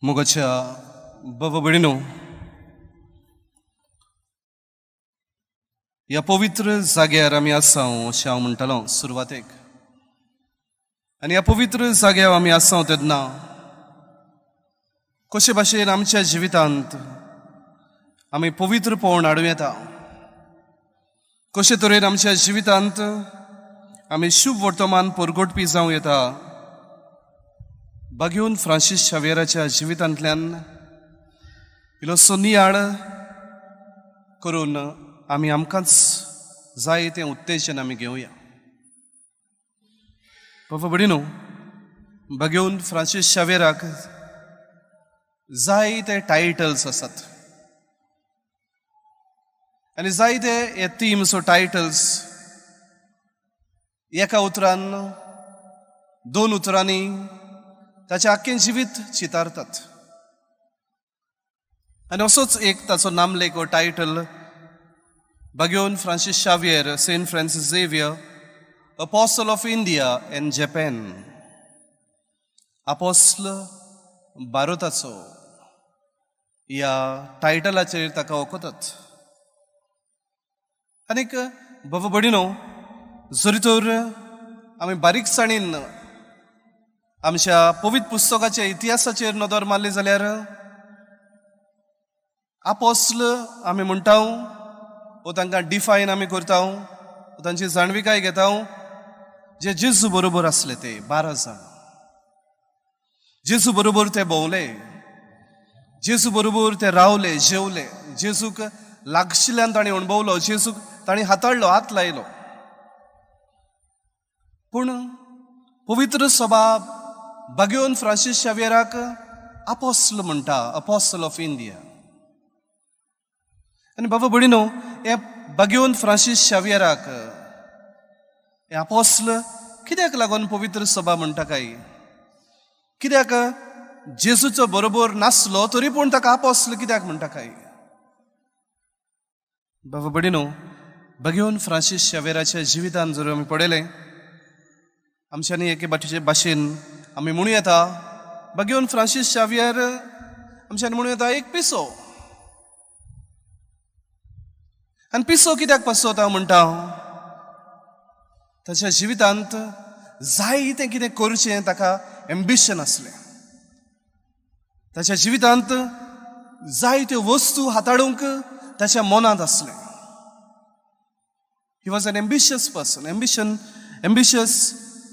मोगाच्या बाबा भयणीनो, ह्या पवित्र जाग्यार आमी आसा अशें हांव म्हणटालो सुरवातेक. आनी ह्या पवित्र जाग्यार आमी आसा तेन्ना कशे भाशेन आमच्या जिवितांत आमी पवित्रपण हाडूं येता, कशे तरेन आमच्या जिवितांत आमी शुभ वर्तमान परगटपी जावं येता, बागेवन फ्रांसीस शावेराच्या जिवितांतल्यान इल्लोसो नियाळ करून आमी आमकांच जाय तें उत्तेजन आमी घेवया. बाबा भयणीनो, बागेवन फ्रांसीस शावेराक जायते टायटल्स आसात आनी जायते हे थीम्स ओ टायटल्स एका उतरान दोन उतरांनी ताचें आख्खें जिवीत चितारतात. आनी असोच एक ताचो नामलेख ओ title बागेवन Francis Xavier, Saint Francis Xavier, apostle of India and Japan, apostle भारताचो ह्या टायटलाचेर ताका वखतात. आनीक बाबा भयणीनो, जरी तर आमी बारीकसाणीन आमच्या पवित्र पुस्तकाच्या इतिहासाचेर नदर मारली जाल्यार आपोस्ल आमी म्हणटा वो तांकां डिफायन आमी करता, तांची जाणविकाय घेता, जे जेजू बरोबर आसले ते 12 जाण, जेजू बरोबर ते भोंवले, जेजू बरोबर ते रावले, जेवले, जेजूक लागशिल्ल्यान तांणी अणभवलो, जेजूक तांणी हाताळलो, हात लायलो. पूण पवित्र सभा बागेवन फ्रांसीस शावेराक आपोस्ल म्हणटा, अपोस्ल ऑफ इंडिया. आनी बाबा भयणीनो, हे बागेवन फ्रांसीस शावेराक हे आपोस्ल कित्याक लागून पवित्र सभा म्हणटा काय? कित्याक जेजूचो बरोबर नासलो तरी पूण ताका आपोस्ल कित्याक म्हणटा काय? बाबा भयणीनो, बागेवन फ्रांसीस शावेराच्या जिवितान जर आमी पळयलें, आमच्यांनी एके बाटीचे भाशेन आमी म्हणूं येता बागेवन फ्रांसीस शावियर आमच्यांनी म्हणूं येता एक पिसो. आनी पिसो कित्याक पासत हांव म्हणटा, ताच्या जिवितांत जायतें कितें करचें ताका एम्बिशन आसलें, ताच्या जिवितांत जायत्यो वस्तू हाताळूंक ताच्या मनांत आसलें. He was an ambitious person, ambitious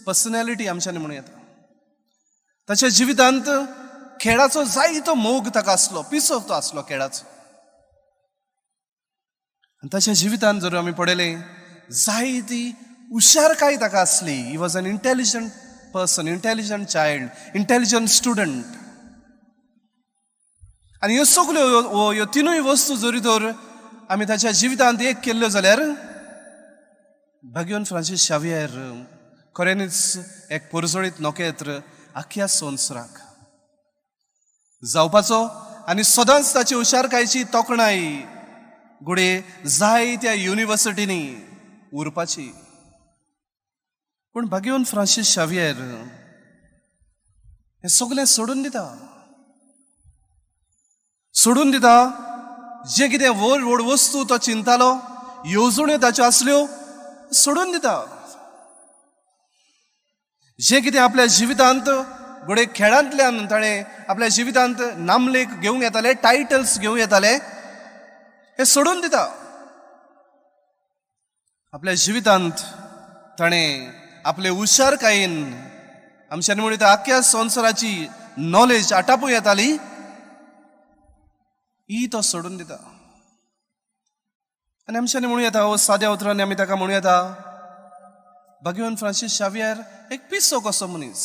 personality आमच्यांनी म्हणूं येता. ताच्या जिवितांत खेळाचो जायतो मोग ताका आसलो, पिसो तो आसलो खेळाचो. आनी ताच्या जिवितांत जर आमी पळयलें, जायती हुशारकाय ताका आसली. He was an intelligent person, intelligent child, intelligent student. आनी ह्यो सगल्यो ह्यो तिनूय वस्तू जरी तर आमी ताच्या जिवितांत एक केल्ल्यो जाल्यार बागेवन फ्रांसीस शावियर खऱ्यांनीच एक परजळीत नखेत्र आख्या संवसाराक जावपाचो आनी सदांच ताची हुशारकायेची तोखणाय घडये जाय त्या युनिवर्सिटींनी उरपाची. पूण बागेवन फ्रांसीस शावियर हें सगळें सोडून दिता, सोडून दिता. जे कितें व्हड व्हड वस्तू तो चिंतालो, येवजण्यो ताच्यो आसल्यो, सोडून दिता. जें कितें आपल्या जिवितांत घडये खेळांतल्यान ताणें आपल्या जिवितांत नामलेख घेवंक येताले, टायटल्स घेवंक येताले, हें सोडून दिता. आपल्या जिवितांत ताणें आपले हुशारकायेन आमच्यानी म्हणटा आख्या संवसाराची नॉलेज आटापूं येताली, ही तो सोडून दिता. आनी आमच्यांनी म्हणूं येता, हो साद्या उतरांनी आमी ताका म्हणूं येता बागेवन फ्रांसीस शावियर एक पिसो कसो मनीस.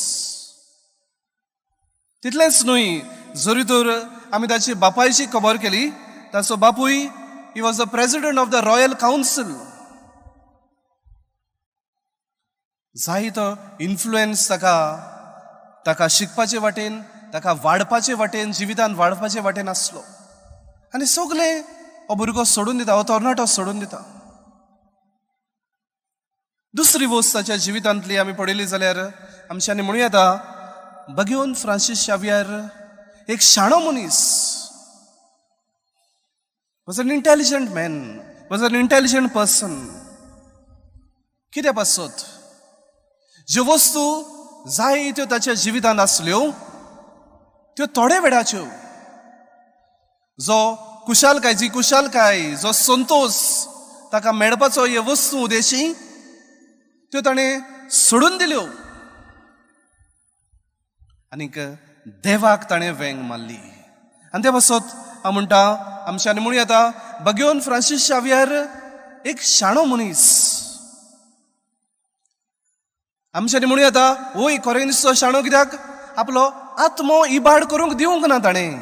तितलेंच न्हय, जरी तर आमी ताची बापायची खबर केली, ताचो बापूय he was the president of the royal council, जायतो इन्फ्लुएन्स ताका, ताका शिकपाचे वाटेन, ताका वाडपाचे वाटेन, जिवितान वाडपाचे वाटेन आसलो. आनी सगलें हो भुरगो सोडून दिता, हो तरणाटो सोडून दिता. दुसरी वस्त ताच्या जिवितांतली आमी पळयली जाल्यार आमच्यांनी म्हणूं येता बागेवन फ्रांसीस शावियर एक शाणो मनीस, was an intelligent man, was an intelligent person. कित्या पासत ज्यो वस्तू जाय त्यो ताच्या जिवितांत आसल्यो त्यो थोड्या वेळाच्यो. जो कुशालकाय, जी कुशालकाय, जो संतोष ताका मेळपाचो ह्यो वस्तू उदेशी त्यो ताणें सोडून दिल्यो आनीक देवाक ताणें वेंग मारली. आनी ते पासत हांव म्हणटा आमच्यानी म्हणूं येता बग्योन फ्रांसीस शावियर एक शाणो मनीस. आमच्यानी म्हणूं येता वय खरें शाणो कित्याक आपलो आत्मो इबाड करूंक दिवंक ना ताणें,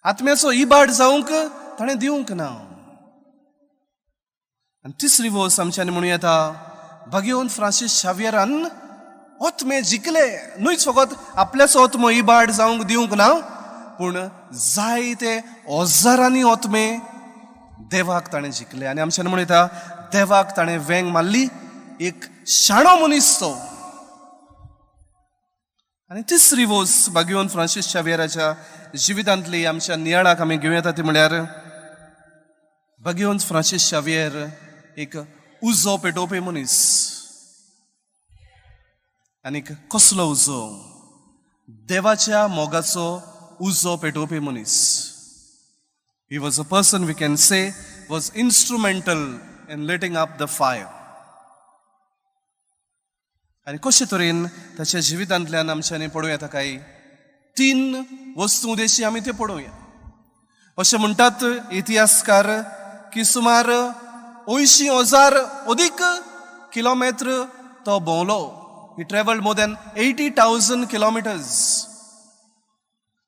आत्म्याचो इबाड जावंक ताणें दिवंक ना. आनी तिसरी वस्त आमच्यानी म्हणूं येता बग्योन फ्रांसीस शावियरान आत्मे जिखले, न्हूच फकत आपल्याचो आत्मो इबाड जावंक दिवंक ना पूण जायते हजारांनी आत्मे देवाक ताणें जिखले. आनी आमच्यानी म्हणूं येता देवाक ताणें वेंग मारली, एक शाणो मनीस तो. आनी तिसरी वस्त बागियोन फ्रांसीस शावियराच्या जिवितांतली आमच्या नियाळाक आमी घेवं येता ती म्हळ्यार बागियोन फ्रांसीस शावियर एक उजो पेटोवपी मनीस. आनीक कसलो उजो? देवाच्या मोगाचो उजो पेटोवपी मनीस. He was a person we can say was instrumental in lighting up the fire. आनी कशे तरेन ताच्या जिवितांतल्यान आमच्यांनी पळोवं येता काय तीन वस्तू उदेशी आमी त्यो पळोवया. अशें म्हणटात इतिहासकार की सुमार 80,000 अदीक किलोमेत्र तो भोंवलो. He travelled more than 80,000 kilometres.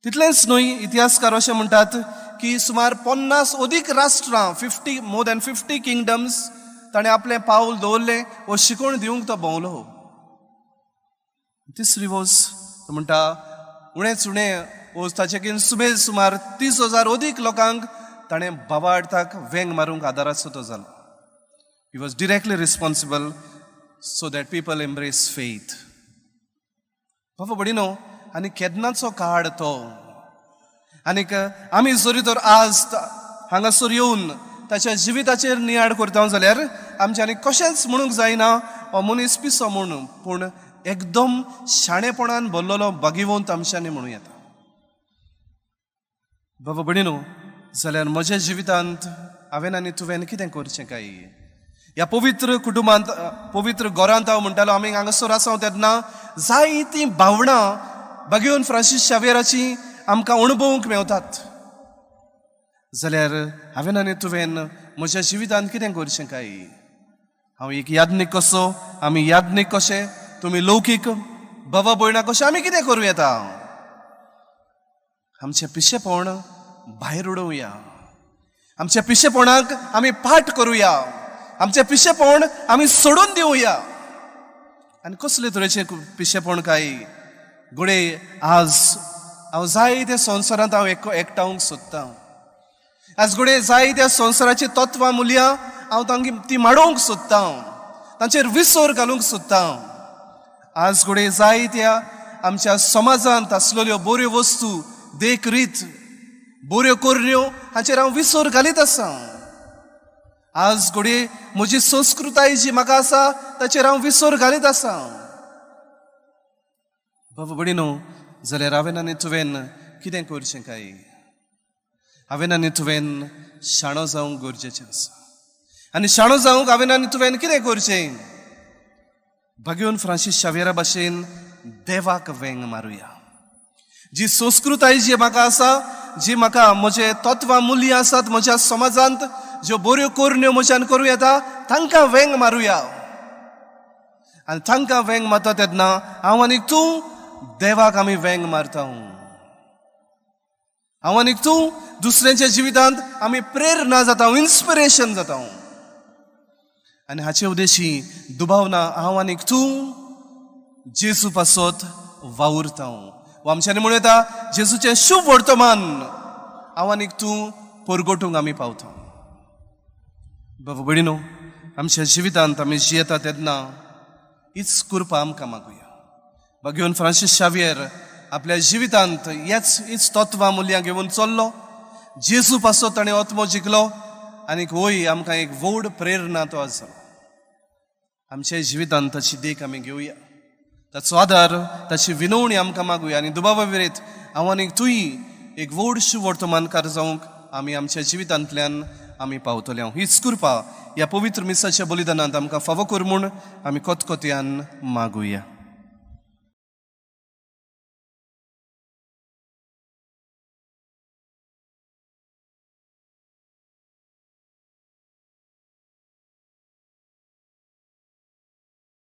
तितलेंच न्हय, इतिहासकार अशें म्हणटात की सुमार 50 अदीक राष्ट्रां, 50 मोर दॅन 50 किंगडम्स ताणें आपलें पावल दवरलें वो शिकवण दिवंक तो भोंवलो. तिसरी वस्त म्हणटा उणेच उणें वस्त ताचे कीन सुमेज सुमार 30,000 अदीक लोकांक ताणें बाबार्थाक वेंग मारूंक आदाराचो तो जालो. He was directly responsible so that people embrace faith. बाबा भयणीनो, आनी केन्नाचो काळ तो. आनीक आमी जरी तर आज हांगासर येवन ताच्या जिविताचेर नियाळ करता जाल्यार आमच्यांनी कशेंच म्हणूंक जायना हो मनीस पिसो म्हूण, पूण एकदम शाणेपणान भरलेलो भाग्यवंत आमच्यांनी म्हणूं येता. बाबा भयणीनो, जाल्यार म्हज्या जिवितांत हांवें आनी तुवें कितें करचें काय? ह्या पवित्र कुटुंबांत, पवित्र घरांत हांव म्हणटालो आमी हांगासर आसा तेन्ना जायतीं भावनां बागियोन फ्रांसीस शावियराची आमकां अणभवूंक मेवतात. जाल्यार हांवें आनी तुवें म्हज्या जिवितांत कितें करचें काय? हांव एक याज्ञीक कसो, आमी याज्ञीक कशे, तुमी लौकीक बाबा भयणां कशें, आमी कितें करूं येता? आमचें पिशेपण भायर उडोवया, आमच्या पिशेपणाक आमी पाठ करुया, आमचें पिशेपण आमी सोडून दिवया. आनी कसले तरेचें पिशेपण काय? घडये आज हांव जायत्या संवसारांत हांव एकठावंक सोदतां, आज घडये जायत्या संवसाराची तत्वां मुल्यां हांव तांकी ती माडोवंक सोदतां, तांचेर विसर घालूंक सोदतां. आज घडये जायत्या आमच्या समाजांत आसलेल्यो बऱ्यो वस्तू, देख रीत, बऱ्यो करण्यो हाचेर हांव विसर घालीत आसा. आज घडये म्हजी संस्कृताय जी म्हाका आसा ताचेर हांव विसर घालीत आसा. बाबा भयणीनो, जाल्यार हांवें आनी तुवें कितें करचें काय? हांवें आनी तुवें शाणो जावंक गरजेचें आसा. आनी शाणो जावंक हांवें आनी तुवें कितें करचें? बागियोन फ्रांसीस शावियरा भाशेन देवाक वेंग मारुया. जी संस्कृताय जी म्हाका आसा, जी म्हाका म्हजे तत्वां मुल्यां आसात म्हज्या समाजांत, ज्यो बऱ्यो करण्यो म्हज्यान करूं येता तांकां वेंग मारुया. आनी तांकां वेंग मारता तेन्ना हांव आनी तूं देवाक आमी वेंग मारता. हांव आनी तूं दुसऱ्यांच्या जिवितांत आमी प्रेरणा जाता, इन्स्पिरेशन जाता. आनी हाचे उद्देशी दुबाव ना हांव आनी तूं जेजू पासत वावुरता. वा आमच्यांनी म्हणूं येता जेजूचें शुभ वर्तमान हांव आनी तूं परगटूंक आमी पावता. बाबा भयणीनो, आमच्या जिवितांत आमी जियेता तेन्ना हीच कृपा आमकां मागुया. बागियोन फ्रांसीस शावियर आपल्या जिवितांत हेच हीच तत्वां मुल्यां घेवन चल्लो. जेजू पासत ताणें आत्मो जिखलो आनीक होय आमकां एक व्हड प्रेरणा तो आसा. आमच्या जिवितांत ताची देख आमी घेवया, ताचो आदार, ताची विनवणी आमकां मागुया आनी दुबावा विरयत हांव आनीक तूंय एक व्हड शुवर्तमानकार जावंक आमी आमच्या जिवितांतल्यान आमी पावतले. हीच कृपा ह्या पवित्र मिसाच्या बलिदानांत आमकां फावो कर म्हूण आमी कोतकोतयान मागुया.